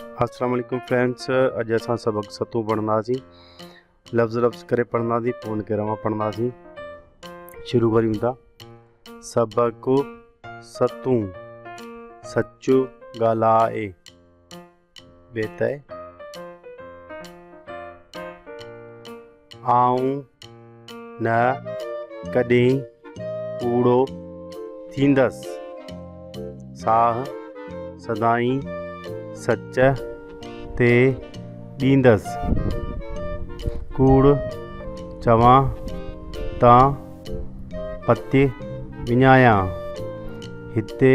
السلام عليڪم فرينڊس اڄ اسان سبق ستون پڙهنداسين لفظ لفظ ڪري پڙهنداسين پوء ان کي روان پڙهنداسين شروع ڪريون ٿا سبق ستون سچ ڳالهائي بيت آئون نه ڪڏهن ڪوڙو ٿيندس، ساهه سدائين سچ تي ڏيندس، ڪوڙ چوان تان پتي وڃايان، هتي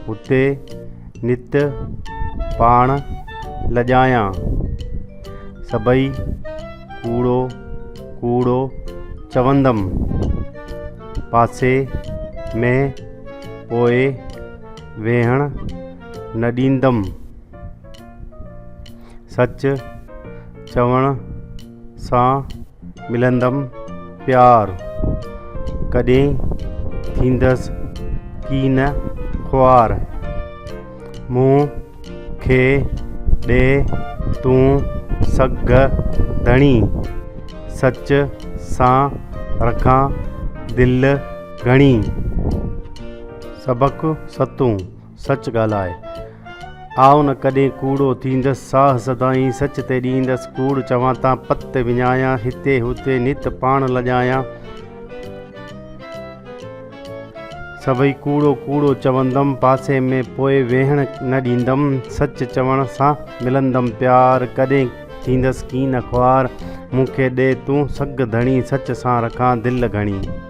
هتي نت پاڻ لڄايان، سڀئي ڪوڙو ڪوڙو چوندم، پاسي ۾ پوء ويهڻ نه ڏيندم، سچ چوڻ سان ملندم پيار، ڪڏهن ٿيندس ڪين خوار، مون کي ڏي تون سگهه ڌڻي، سچ سان رکان دل گهڻي. سبق ستون، سچ ڳالهاء. آء نه ڪڏهن ڪوڙو ٿيندس، ساهه سدائين سچ تي ڏيندس، ڪوڙ چوان تان پت وڃايان، هتي هتي نت پاڻ لڄايان، سڀئي ڪوڙو ڪوڙو چوندم، پاسي ۾ پوء ويهڻ نه ڏيندم، سچ چوڻ سان ملندم پيار، ڪڏهن ٿيندس ڪين خوار، مون کي ڏي تون سگهه ڌڻي، سچ سان رکان دل گهڻي.